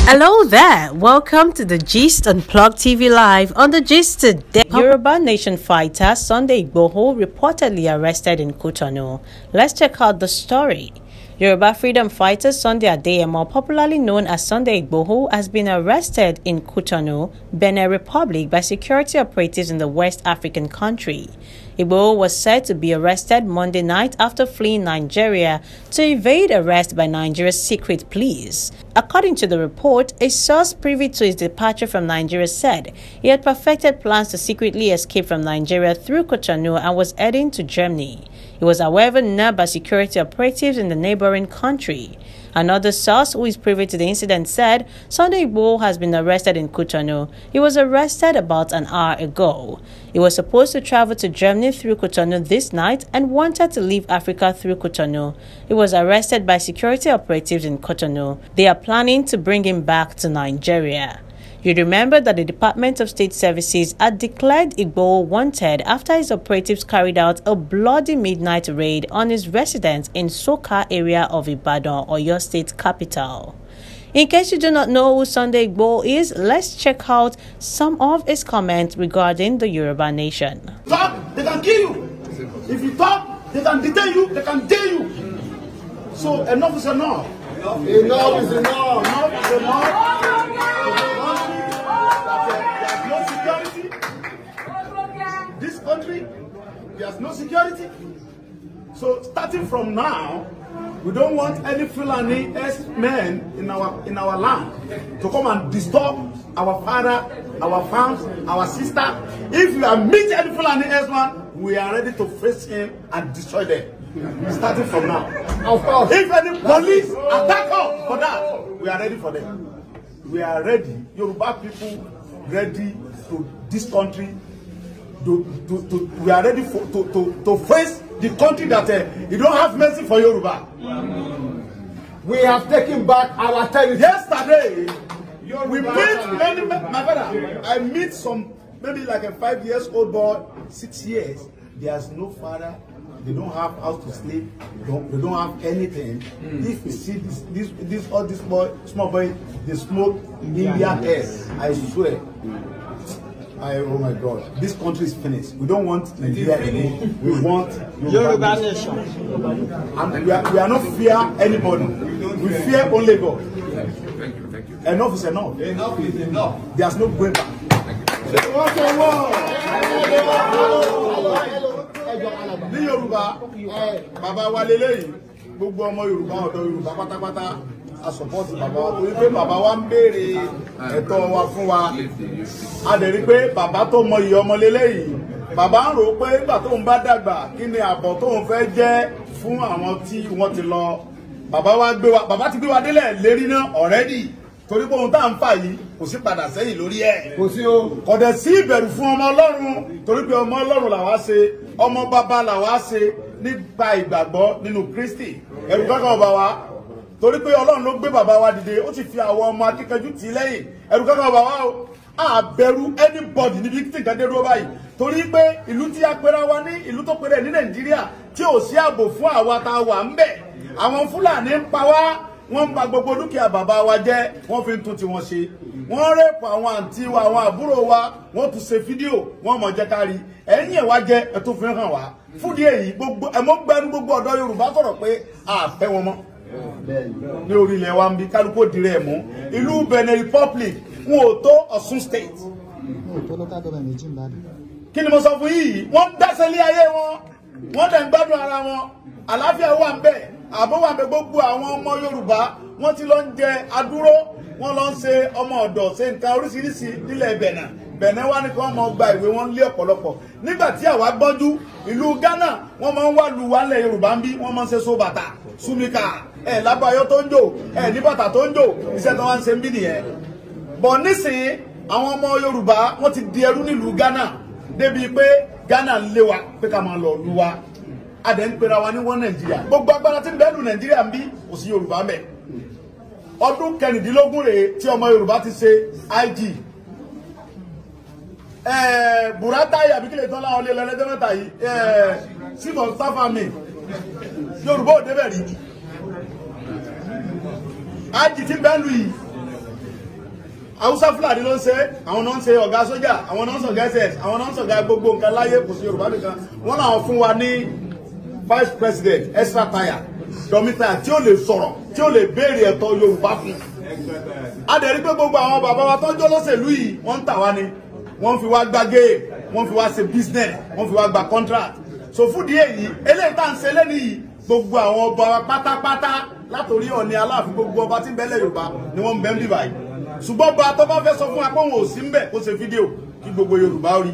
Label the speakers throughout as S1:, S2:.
S1: Hello there, welcome to the Gist Unplugged TV Live. On the Gist today, Yoruba Nation fighter Sunday Igboho reportedly arrested in Cotonou. Let's check out the story. Yoruba freedom fighter Sunday Adeyemo, popularly known as Sunday Igboho, has been arrested in Cotonou, Benin Republic, by security operatives in the West African country. Igboho was said to be arrested Monday night after fleeing Nigeria to evade arrest by Nigeria's secret police. According to the report, a source privy to his departure from Nigeria said he had perfected plans to secretly escape from Nigeria through Cotonou and was heading to Germany. He was, however, nabbed by security operatives in the neighboring country. Another source who is privy to the incident said Sunday Igboho has been arrested in Cotonou. He was arrested about an hour ago. He was supposed to travel to Germany through Cotonou this night and wanted to leave Africa through Cotonou. He was arrested by security operatives in Cotonou. They are planning to bring him back to Nigeria. You remember that the Department of State Services had declared Igboho wanted after his operatives carried out a bloody midnight raid on his residence in Soka area of Ibadan, Oyo State capital. In case you do not know who Sunday Igboho is, let's check out some of his comments regarding the Yoruba Nation.
S2: Talk, they can kill you. If you talk, they can detain you, they can jail you. So enough is enough.
S3: Enough is enough.
S2: Enough is enough. This country, there's no security. So starting from now, we don't want any Fulani men in our land to come and disturb our father, our farms, our sister. If we are meet any Fulani man, we are ready to face him and destroy them. Starting from now.
S3: Of course.
S2: If any police attack us for that, we are ready for them. We are ready. Yoruba people ready to this country. We are ready for, to face the country that you don't have mercy for Yoruba.
S3: We have taken back our territory.
S2: Yesterday, we meet many, my brother, I meet some, maybe like a 5 years old boy, 6 years. There's no father. They don't have house to sleep. They don't have anything. If you see this all this boy, small boy, they smoke Indian air. I swear. Oh my God, this country is finished. We don't want Nigeria anymore. We want
S3: Yoruba Nation.
S2: And we are not fear anybody. We fear only God.
S4: Thank you, thank you.
S2: Enough is enough.
S3: Enough is enough.
S2: There's no going back. Ní Yorùbá, bàbá wa lélẹ́yìí, gbogbo ọmọ Yorùbá, ọ̀dọ́ Yorùbá pátápátá, a support bàbá wa torí pé bàbá wa ń béèrè ẹ̀tọ́ wa fún wa. A dẹ̀ rí pé bàbá tó mọ iyì ọmọ lélẹ́yìí, bàbá ń rò pé nígbà tó ń bá dàgbà kí ni àbọ̀ tó ń fẹ́ jẹ́ fún àwọn tí wọ́n ti lọ. Bàbá wa gbé wa, bàbá ti gbé wa délẹ̀ lérí náà already. Torí pé ohun tá à ń fà yìí kò sí padà sẹ́yìn lórí ẹ̀.
S3: Kò sí o.
S2: Kò dẹ̀ sí ìbẹ̀rù fún ọmọ Ọlọ́run torí pé ọmọ Ọlọ́run làwa ṣe, ọmọ bàbá làwa ṣe nípa ìgbàgbọ́ nínú Kristi. Ẹ̀rù kankan ò bà wá torí pé Ọlọ́run ló gbé bàbá wa dìde, ó sì fi àwọn ọmọ akíkanjú tì í lẹ́yìn. Ẹ̀rù kankan ò bà wá o. A bẹ̀rù anybody níbi tí nǹkan dé dúró báyìí torí pé ìlú tí a pera wa ní ìlú tó pera ní Nàìjíríà tí ò sí ààbò fún àwa tá a wà ń bẹ̀. Àwọn Fúlàní ń pa wá, wọ́n ń ba gbogbo dúkìá bàbá wa jẹ́, wọ́n fi ń tún tiwọn ṣe. Wọ́n rẹ́pọ̀ àwọn àǹtí wa, àwọn àbúrò wa, wọ́n tún ṣe fídíò, wọ́n mọ̀ jẹ́ kárí. Ẹ̀yìn ẹ̀ wá jẹ́ ẹ̀ tó fi hàn wá. Fúdí èyí gbogbo ẹ̀mọ́ gbẹ́nu gbogbo ọ̀dọ́ Yorùbá sọ̀rọ̀ pé a fẹ́ wọn mọ́. Ní orí ilẹ̀ wa ń bí kálukú òdìrẹ́ ẹ̀ mú. Ìlú Benin Republic wọn ò tó Ọ̀ṣun State. Kí ni mo sọ fún yìí? Wọ́n ń dáṣẹ́ lé ayé wọn, wọ́n dẹ̀ ń gbádùn ara wọn, àlàáfíà wà ń bẹ̀. Àbó wà bẹ gbogbo àwọn ọmọ Yorùbá wọ́n ti lọ ń jẹ adúró, wọ́n lọ ń ṣe ọmọ ọ̀dọ̀ ṣe nǹkan oríṣiríṣi nílẹ̀ Benin. Benin wá ní kí wọ́n mọ gba ìwé wọn lé ọ̀pọ̀lọpọ̀. Nígbà tí àwa gbọ́njú ìlú Ghana wọ́n máa ń wá lu wálẹ̀ Yorùbá ń bí, wọ́n máa ń ṣe so bàtà súnmíkà ẹ̀ lábáyọ́ tó ń jò ẹ̀ ní bàtà tó ń jò, iṣẹ́ tó wá ń ṣe ń bí nìyẹn. Bọ̀ nísìnyí àwọn ọmọ Yorùbá wọ́n ti di ẹrú nílùú Ghana débi pé Ghana ń lé wa pé ká máa lọ lu wa. Adẹ̀ ń pera wa ní wọ́n Nàìjíríà. Gbogbo agbára tí ń bẹ lù Nàìjíríà ń bí kò sí Yorùbá mẹ́. Ọdún 16 rèé tí ọmọ Yorùbá ti ṣe IG. Buratai àbí kílè tán láwọn ilé lẹ́lẹ́jọ́ mẹ́ta yìí, chief of staff army Yorùbá ò débẹ̀ rí. IG tí bẹ́ẹ̀ lù yìí Haúsá Fúlàní ló ń ṣe, àwọn náà ń ṣe ọ̀gá sójà, àwọn náà ń ṣọ̀gá SS, àwọn náà ń ṣọ̀gá gbogbo nǹkan láyé, kò sí Yorùbá nìkan. Wọ́n làwọn fún wa ní vice president extra tire dọ̀mítà tí ó lè sọ̀rọ̀, tí ó lè béèrè ẹ̀tọ́ Yorùbá fún. A dẹ̀ rí pé gbogbo àwọn bàbá wa tọ́jọ́ lọ́sẹ̀lú yìí wọ́n ń tà wá ni, wọ́n fi wá gbá géè, wọ́n fi wá ṣe business, wọ́n fi wá gba contract. So fún díẹ̀ yìí, eléyìí tá à ń ṣe lẹ́nu yìí, gbogbo àwọn ọba wa pátápátá látòrí Ọọ̀ni Aláàfin, gbogbo ọba tí ń bẹ lẹ̀ Yorùbá ni wọ́n ń bẹ ń bíbà yìí. Ṣùgbọ́n ọba tó bá fẹ́ sọ fún wa pé òun ò sí ń bẹ̀, kó ṣe fídíò kí gbogbo Yorùbá rí.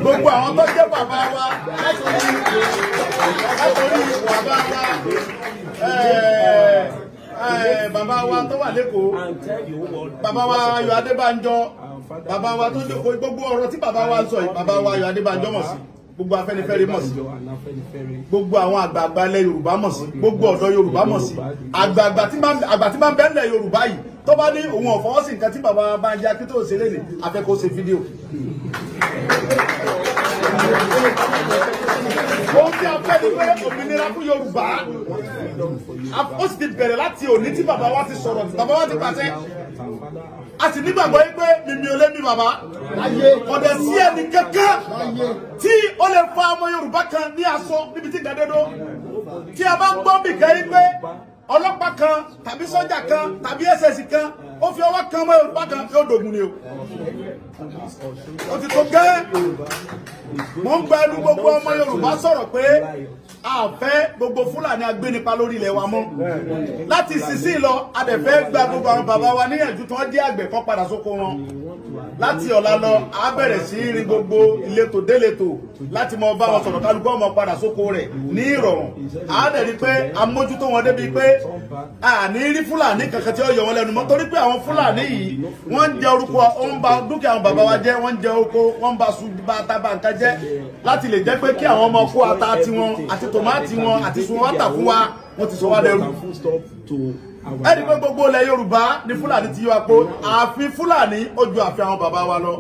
S2: Gbogbo àwọn tó jẹ́ bàbá wa látòrí bàbá wa bàbá wa tó wà lẹ́kọ̀ọ́, bàbá wa Ayọ̀ Adébánjọ, bàbá wa tó jókòó, gbogbo ọ̀rọ̀ tí bàbá wa ń sọ yìí, bàbá wa Ayọ̀ Adébánjọ mọ̀ sí, gbogbo Afẹ́nifẹ́re mọ̀ sí, gbogbo àwọn àgbààgbà ilẹ̀ Yorùbá mọ̀ sí, gbogbo ọ̀dọ́ Yorùbá mọ̀ sí. Àgbààgbà tí máa ń bẹ nílẹ̀ Yorùbá yìí tó bá ní òun ò fọwọ́ sí nǹkan tí bàbá Bánjí Akíntóyè ṣe lénìí, a fẹ́ kó ṣe fídíò. Ohun tí a fẹ́ ni pé òmìnira fún Yorùbá ó sì ti bẹ̀rẹ̀ láti òní tí bàbá wa ti sọ̀rọ̀, tí bàbá wa ti pàṣẹ. A sì nígbàgbọ́ yìí pé mímí ò lé mi bàbá, ọ̀dẹ̀ sí ẹnì kankan tí ó lè fa ọmọ Yorùbá kan ní aṣọ níbi tí gàdédó. Tí a bá ń gbọ́ bìkan yìí pé ọlọ́pàá kan tàbí sọ́jà kan tàbí SS kan ó fi ọwọ́ kan ọmọ Yorùbá kan, yóò dògùn ni o. Ó ti tó gẹ́. Mo ń gba ẹnu gbogbo ọmọ Yorùbá sọ̀rọ̀ pé a fẹ́ gbogbo Fúlàní agbénipa lórí ilẹ̀ wa mọ́. Láti ìsinsìnyí lọ, a dẹ̀ fẹ́ gba gbogbo àwọn bàbá wa níyànjú tí wọ́n jẹ́ àgbẹ̀ kan padà sóko wọn. Láti ọ̀la lọ, a bẹ̀rẹ̀ sí í rin gbogbo ìletò déletò láti mọ bá wọn sọ̀rọ̀, kálukú ọmọ padà sóko rẹ̀ ní ìrọ̀rùn. A dẹ̀ rí pé a mójútó wọn débi pé a ní rí Fúlàní kankan tí ó yọ wọn lẹ́nu mọ́, torí pé àwọn Fúlàní yìí wọ́n ń jẹ orúkọ, ó ń ba dúkìá àwọn bàbá wa jẹ́, wọ́n ń jẹ oko, wọ́n ń ba su bá ta ba nǹkan jẹ́, láti lè jẹ́ pé kí àwọn ọmọ kó ata tiwọn àti tòmátì wọn àti sun wọn tà fún wa, wọ́n ti sọ wá lẹ́rú. Ẹni pé gbogbo ilẹ̀ Yorùbá ní Fúlàní ti yọ apó, ààfin Fúlàní ó ju ààfin àwọn bàbá wa lọ.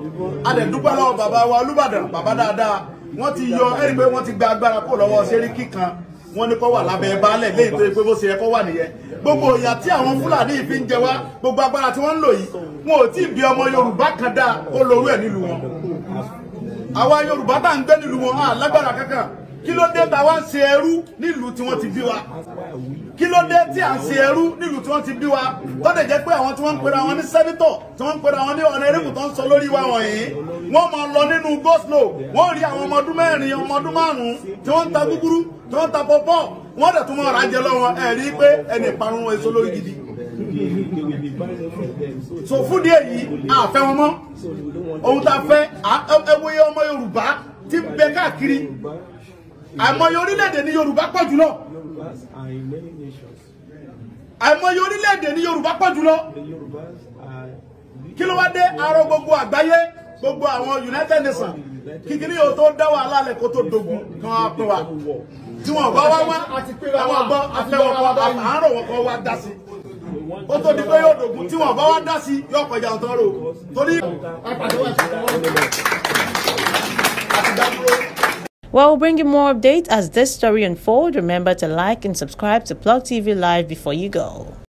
S2: A dẹ̀ dúpẹ́ lọ́wọ́ bàbá wa Olúbàdàn, bàbá dáadáa, wọ́n ti yọ, ẹni pé wọ́n ti gba agbára kó lọ́wọ́ Sẹ́ríkì kan, wọ́n ní kó wà lábẹ́ baálẹ̀ léyìí tó yẹ pé bó ṣe yẹ kó wà nìyẹn. Gbogbo ìyà tí àwọn Fúlàní yìí fi ń jẹ wá, gbogbo agbára tí wọ́n ń lò yìí, wọn ò tí ì bí ọmọ Yorùbá kan dáa ó lorú ẹ̀ nílùú wọn. Àwa Yorùbá tá à ń gbé nílùú wọn á lágbára kankan. Kí ló dé tá wá ń ṣe ẹrú nílùú tí wọ́n ti bí wa? Kí ló dé tí à ń ṣe ẹrú nílùú tí wọ́n ti bí wa? Tó dẹ̀ jẹ́ pé àwọn tí wọ́n ń pera wọn ní sẹ́nítọ̀, tí wọ́n ń pera wọn ní ọ̀nẹ́rìbù tó ń sọ lórí wa wọ̀nyí, wọ́n máa lọ nínú goslow, wọ́n rí àwọn ọmọ ọdún mẹ́rin, ọmọ ọdún márùn-ún tí wọ́n ń ta gúgúrú, tí wọ́n ń ta pọ́pọ́, wọ́n dẹ̀ tún mọ́ ra jẹ lọ́wọ́. Ẹ̀ rí pé ẹnì ìparun èso lórí gidi. So fún díẹ̀ yìí, a fẹ́ wọn mọ́. Ohun tá a fẹ́, ẹ wo ọmọ Yorùbá tí ń bẹ káàkiri. Àìmọye orílẹ̀-èdè ní Yorùbá pọ̀ jùlọ. Àìmọye orílẹ̀-èdè ní Yorùbá pọ̀ jùlọ. Kí ló wá dé arọ gbogbo àgbáyé, gbogbo àwọn United Nations, kíkiri yóò tó dá wàhálà lẹ̀ kó tó dogun kí wọ́n á pín wa. Tí wọ́n bá wá wá, àwọn gbọ́ afẹ́wọ̀n kọ́, àárọ̀ wọn kọ́ wá dá sí. Ó tó di pé yóò dogun, tí wọ́n bá wá dá sí, yóò kọjá ọ̀tọ̀ rò. Torí àti dádúró.
S1: Well, we'll bring you more updates as this story unfolds. Remember to like and subscribe to Plug TV Live before you go.